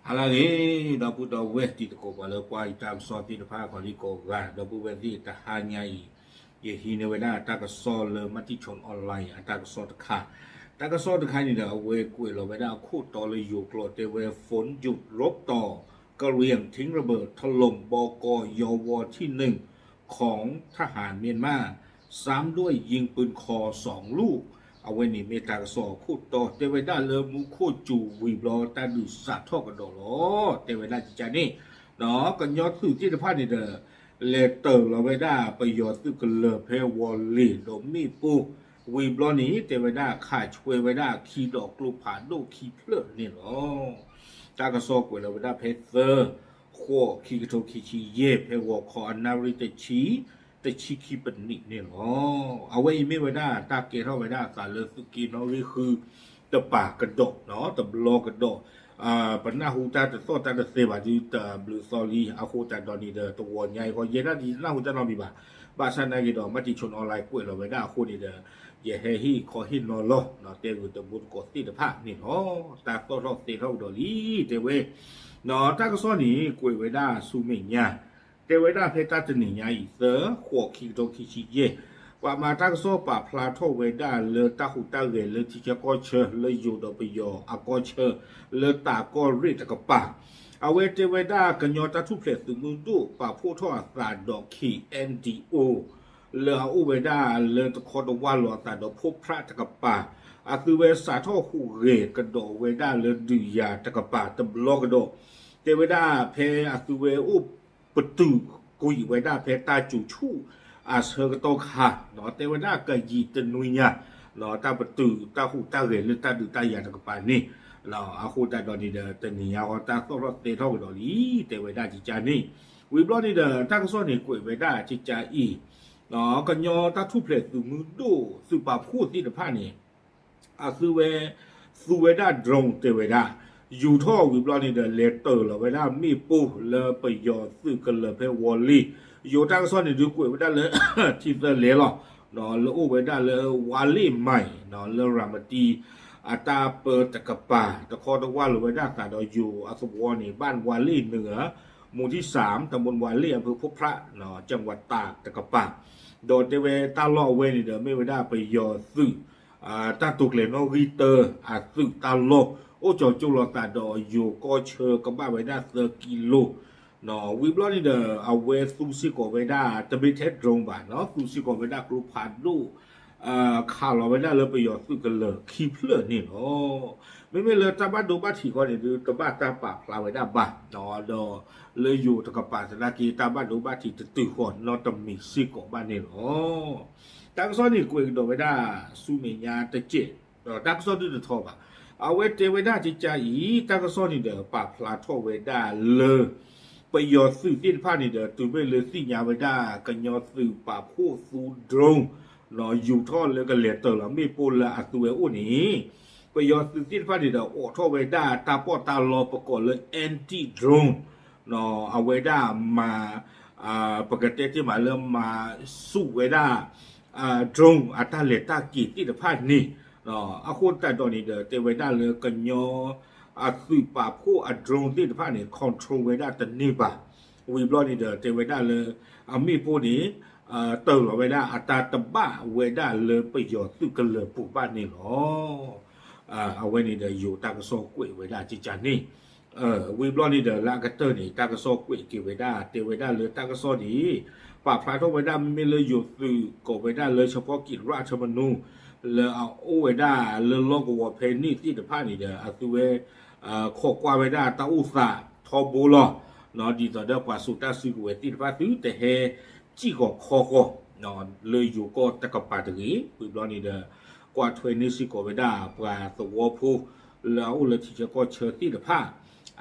ဟါလၢအဂ့ၤ ဒီပုၢ်ဒီဝဲၢ်တံၤသကိးပှၤလၢကွၢ်ယတၢ်ကစီၣ်သ့ၣ်တဖၣ် ကိးဒံကိးဂၤ ဒီပုၢ်ဝဲၢ်သ့ၣ်တဟါညါအံၤ ယဟံးန့ၢ်ဝဲဒၣ်တၢ်ကစီၣ်လၢ Matichon Online အတၢ်ကစီၣ်တခါ, တၢ်ကစီၣ်တခါန့ၣ်ဒီး အဝဲကွဲးလီၤဝဲဒၣ်အခိၣ်တီလၢယိၤကျိာ်တဲဝဲ ฝนหยุดรบต่อ กะเหรี่ยงทิ้งระเบิดถล่ม บก.ยว.ที่หนึ่ง ของทหารเมียนมา ซ้ำด้วยยิงปืนคอสองลูก အဝဲန့ၣ်မ့ၢ်တၢ်ကစီၣ်အခိၣ်တီ တဲဝဲဒၣ်လၢမူခိၣ်စူၤဝံၤဘျီ တၢ်ဒုးစးထီၣ်ကဒီးလီၤ တဲဝဲဒၣ်ကကါန့ၣ်, ဒီးကညီသုးသ့ၣ်တဖၣ်န့ၣ်ဒီး လဲၤတၢၤလီၤဝဲဒၣ်ပယီၤသုးကလၢၤဖဲဝီၤလ့ၤဒီးမ့ၣ်ပိၢ် ဝံၤဘျီန့ၣ် တဲဝဲဒၣ်ခးဆွဲဝဲဒၣ်ခံဒီးကျိဖးဒိၣ်ခံဖျၢၣ်န့ၣ်လီၤ. တၢ်ကစီၣ်ကွဲးလီၤဝဲဒၣ်ဖဲသၢ ဃိး ခံကထိခံဆံယဲၢ် ဖဲဂီၤခီအနၣ်ရံၣ်တဆံ တဆံခံပနံးန့ၣ်လီၤ. အဝဲအံၤမ့ၢ်ဝဲဒၣ်တၢ်ကဲထီၣ်ဝဲဒၣ်အသးလၢသုးက့နီၣ်ဂံၢ်ဃု တပၤကဒီး တဘျီကဒီး, ပနၢ်ဟူတၢ်တသီၣ်တၢ်တသဲဘၣ်ဒုးတဘျုးသီလံ အဃိသတးဒီးန့ၣ်ဒီး တဂီၤညါအံၤဃီ ယဲဒၣ်ဒ်နၢ်ဟူတၢ်နီတမံၤဘၣ်, ဘၣ်ဆၣ်နာ်က့ၤဒီး Matichon Online ကွဲးလီၤဝဲဒၣ်အဃိန့ၣ်ဒီး ယဟဲဟ့ၣ်ခီဟ့ၣ်နီၤလီၤ တဲဂုာ်တဘိသကိးသ့ၣ်တဖၣ်န့ၣ်လီၤ. တၢ်သီၣ်ထီၣ်သဲထီၣ်ကဒီးလံ တဲဝဲ တၢ်ကစီၣ်န့ၣ် ကွဲးဝဲဒၣ်ဆူမဲာ်ညါ, တဲဝဲဒၣ်ဖဲတၢ်တနံၤညါအံၤ သၢ ဃိး ခံကထိခံဆံယဲၢ်, ပှၤမၤတၢ်ကစီၣ်ပာ်ဖျါထီၣ်ဝဲဒၣ်လၢတၢ်ဟူးတၢ်ဂဲၤလၢထံဆၢကီၢ်ဆၢ လၢယိၤဒီးပယီၤအကီၢ်ဆၢ လၢတၤကီၢ်ရ့ၣ်တကပၤ, အဝဲတဲဝဲဒၣ်ကညီတၢ်ထူၣ်ဖျဲးသုးမုၢ်ဒိၣ် ပာ်ဖှိၣ်ထီၣ်အသးဒီး ခ့ၣ်အဲၣ်ဒံၣ်အိၣ် လၢအအိၣ်ဝဲဒၣ်လၢတခီတဝၢ်လီၤအသးဒီးဖိဖြးတကပၤ, အသုဝဲစးထီၣ်ဟူးဂဲၤကဒီးဝဲဒၣ်လၢဒုးယၤတကပၤတဘျီကဒီး, တဲဝဲဒၣ်ဖဲအသုဝဲအိၣ် ပတုာ်ကွံာ်ဝဲဒၣ်ဖဲတၢ်စူၤဆူၣ်အဆၢကတီၢ်ခါ, တဲဝဲဒၣ်ကယံာ်တနွံညါ တၢ်ပတုာ်တၢ်ဟူးတၢ်ဂဲၤလၢတၢ်ဒုးတၢ်ယၤတကပၤန့ၣ်, အဃိသတးဒီးန့ၣ်ဒီး တနံၤညါဃီတၢ်သီၣ်ထီၣ်သဲထီၣ်ကဒီးလံ တဲဝဲဒၣ်ကကါန့ၣ်, ဝံၤဘျီန့ၣ်ဒီး တၢ်ကစီၣ်န့ၣ်ကွဲးဝဲဒၣ်ကကါအံၤ ကညီတၢ်ထူၣ်ဖျဲးသုးမုၢ်ဒိၣ် သုးပာ်ဖှိၣ်သ့ၣ်တဖၣ်န့ၣ် အသုဝဲ သူဝဲဒၣ် drone တဲဝဲဒၣ်, ယူၤထီၣ်ဝံၤဘျီန့ၣ်ဒီး လဲၤတၢၤလီၤဝဲဒၣ်မ့ၣ်ပိၢ်လၢပယီၤသုးကလၢၤဖဲဝီၤလ့ၤ, ယိၤတၢ်ကစီၣ်န့ၣ်ဒုးကွဲးဝဲဒၣ်လၢ ထံသၢလဲၤလီၤ, လၢအိၣ်ဝဲဒၣ်လၢဝါလ့ၣ်မၤ လၢရၤမတံ အတၢ်ပၢတကပၤ တခီတဝၢ်လီၤဝဲဒၣ်သးဒီးယိၤအသဝီန့ၣ် บ้านวาเล่เหนือ หมู่ที่สาม ตำบลวาเล่ อำเภอพบพระ จังหวัดตาก တကပၤ, ဒီးတဲဝဲတၢ်လီၢ်အဝဲန့ၣ်ဒီး မ့ၢ်ဝဲဒၣ်ပယီၤသုး တၢ်တိာ်ကျဲၤနီၣ်ဂံၢ်တၢ အသုးတၢ်လီၢ် အိၣ်ကၠီၤကၠိလီၤသးဒီးယိၤကီၢ်ဆၢကဘၣ်ဝဲဒၣ်သၢကံလိ, ဝံၤဘျီန့ၣ်ဒီး အဝဲသူစ့ၢ်ကီးဝဲဒၣ် တမ့ၢ်ထဲ drone ဘၣ်နီၤ သူစ့ၢ်ကီးဝဲဒၣ်ကျိဖးဒိၣ် ခးလီၤဝဲဒၣ်လၢပယီၤသုးကလၢၤခံဖျၢၣ်န့ၣ်လီၤ. မ့မ့ၢ်လၢတၢ်ဘၣ်ဒိဘၣ်ထံးဃီန့ၣ်ဒုး တဘၣ်တၢ်ပာ်ဖျါဝဲဒၣ်ဘၣ်, ဒီးလၢယိၤတကပၤသနာ်က့ တၢ်ဘၣ်ဒိဘၣ်ထံးတတုၤဃီၤနီတမံၤစ့ၢ်ကီးဘၣ်န့ၣ်လီၤ. တၢ်ကစီၣ်န့ၣ်ကွဲးကဒီးဝဲဒၣ် ဆူမဲာ်ညါတစဲး, ဒီးတၢ်ကစီၣ်ဒုးတထီဘၣ်. အဝဲတဲဝဲဒၣ်ကကါအံၤ တၢ်ကစီၣ်န့ၣ်ဒီး ပာ်ဖျါထီၣ်ဝဲဒၣ်လၢ ပယီၤသုးသ့ၣ်တဖၣ်န့ၣ်ဒီး တုၤမ့ၢ်လၢသ့ၣ်ညါဝဲဒၣ်ကညီသုးပာ်ဖှိၣ်သူ drone ယူၤထီၣ်လၢကလဲၤတၢၤလီၤမ့ၣ်ပိၢ်လၢအသုဝဲအိၣ်န့ၣ် ပယီၤသုးသ့ၣ်တဖၣ်န့ၣ်ဒီး အိးထီၣ်ဝဲဒၣ်တၢ်ပီးတၢ်လီပကိးလၢ anti drone အဝဲဒၣ်မၤ ပကတဲတ့ၢ်မးလၢမၤစူၣ်ဝဲဒၣ် drone အတၢ်လဲၤတၢ်က့ၤသ့ၣ်တဖၣ်န့ၣ်, အဃိသတးဒီးန့ၣ်ဒီး တဲဝဲဒၣ်လၢကညီ အသုးပာ်ဖှိၣ်အ drone သ့ၣ်တဖၣ်န့ၣ် control ဝဲဒၣ်တန့ၢ်ဘၣ်. ဝံၤဘျီန့ၣ်ဒီး တဲဝဲဒၣ်လၢ အမ့ၣ်ပိၢ်န့ၣ် တၢၤလီၤဝဲဒၣ်အတၢ်တဘၣ်ဝဲဒၣ်လၢပယီၤသုးကလၢၤပူၤဘၣ်န့ၣ်လီၤ. အဝဲန့ၣ်ဒီးယိၤတၢ်ကစီၣ်ကွဲးဝဲဒၣ်ကကါန့ၣ် ဝံၤဘျီန့ၣ်ဒီး လၢအကတၢၢ်န့ၣ် တၢ်ကစီၣ်ကွဲးက့ၤဝဲဒၣ် တဲဝဲဒၣ်လၢတၢ်ကစီၣ်န့ၣ် ပာ်ဖျါထီၣ်ဝဲဒၣ်မ့မ့ၢ်လၢယိၤသုးကိးဝဲဒၣ်လၢ เฉพาะกิจราชธรรมนูญ လၢအအိၣ်ဝဲဒၣ်လၢလီၢ်ကဝီၤဖဲန့ၣ်သ့ၣ်တဖၣ်န့ၣ်ဒီး အသုဝဲ ခိးကွၢ်ဝဲဒၣ်တၢ်အိၣ်သးထီဘိလီၤ. ဒ်သိးဒီးပှၤစိာ်တၢ်စုကဝဲၤသ့ၣ်တဖၣ်သုတဟဲ စံၣ်ဃီၤခီဃီၤ လၢယိၤကီၢ်တကပၤတဂ့ၤ. ဝံၤဘျီန့ၣ်ဒီး ကွၢ်ထွဲန့ၢ်စ့ၢ်ကီးဝဲဒၣ်ပှၤသဝီဖိ လၢအအိၣ်လၢထံဆၢကီၢ်ဆၢသ့ၣ်တဖၣ်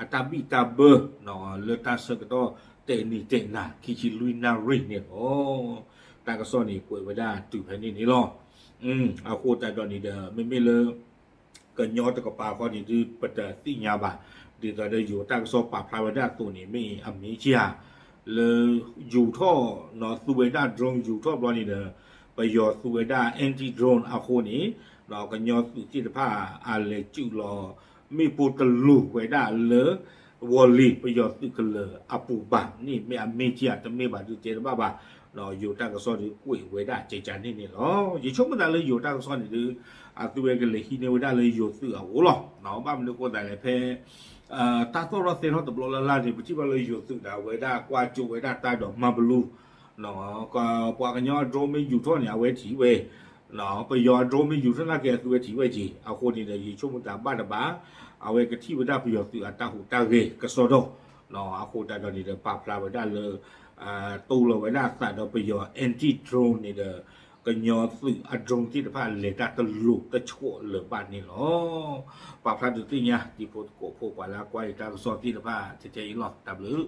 အတၢ်ဘံၣ်တၢ်ဘၢ လၢတၢ်ဆၢကတီၢ်တဲာ်နံၤတဲာ်နၤ ခံဆံလွံၢ်နၣ်ရံၣ်န့ၣ်လီၤ. တၢ်ကစီၣ်န့ၣ်ကွဲးဝဲဒၣ်တုၤဖဲန့ၣ်န့ၣ်လီၤ. အဃိသတးဒီးန့ၣ်ဒီး မ့မ့ၢ်လၢ ကညီတကပၤဃီန့ၣ်ဒုး ပတသ့ၣ်ညါဘၣ်. ဒ်သိးဒီးယိၤတၢ်ကစီၣ်ပာ်ဖျါဝဲဒၣ်အသိးန့ၣ် မ့ၢ်အမ့ၢ်ဧါ လၢယူၤထီၣ် သူဝဲဒၣ် drone ယူၤထီၣ်ဘျီန့ၣ်ဒီး ပယီၤသူဝဲဒၣ် anti drone အဃိန့ၣ် ကညီသုးသ့ၣ်တဖၣ်အလဲၤစုၣ်လီၤ မ့ၣ်ပိၢ်တလူၤဝဲဒၣ်လၢ ဝီၤလ့ၤပယီၤသုးကလၢၤအပူၤဘၣ်န့ၣ် မ့ၢ်အမ့ၢ်က့ဧါ တမ့ၢ်ဘၣ်ဒုးတဲတဘၣ်ဘၣ်, ယိၤတၢ်ကစီၣ်ဒုးကွဲးဝဲဒၣ်ကဲကန့ၣ်န့ၣ်လီၤ. ယဆိကမိၣ်သးလၢယိၤတၢ်ကစီၣ်န့ၣ်ဒုး အသုဝဲကလဲၤဟံးန့ၢ်ဝဲဒၣ်လၢယိၤသုးအအိၣ်လီၤ. ဘၣ်မနုၤဃိသးလဲၣ် ဖဲ တၢ်သီၣ်ထီၣ်သဲထီၣ်တဘျီလၢ်လၢ်န့ၣ် ပထံၣ်ဘၣ်လၢယိၤသုးဒီးအဝဲဒၣ်ကွၢ်ကၠိဝဲဒၣ်တၢ်ဒီးမၤဘလူ ပှၤကညီအ drone မ့ၢ်ယူၤထီၣ်န့ၣ် အဝဲထံၣ်ဝဲ, ပယီၤအ drone မ့ၢ်ယူၤထီၣ်နာ်က့ အသုဝဲထံၣ်ဝဲက့ၤ. အဃိန့ၣ်ဒီး ယဆိကမိၣ်သးဘၣ်တဘၣ် အဝဲကထံၣ်ဝဲဒၣ်ပယီၤသုးအတၢ်ဟူးတၢ်ဂဲၤကစီဒီ, အဃိသတးဒီးန့ၣ်ဒီး ပာ်ဖျါဝဲဒၣ်လၢ တိၢ်လီၤဝဲဒၣ်အသးဒီးပယီၤ anti drone န့ၣ်ဒီး ကညီသုးအ drone သ့ၣ်တဖၣ် လဲၤတၢ်တလိၤတဆှီလၢၤဘၣ်န့ၣ်လီၤ. ပာ်ဖျါဒုးသ့ၣ်ညါ တံၤဖိသကိးဖိ ပှၤလၢအကွၢ်ယတၢ်ကစီၣ်သ့ၣ်တဖၣ် ထဲထဲအံၤလီၤ. တၢ်ဘျုး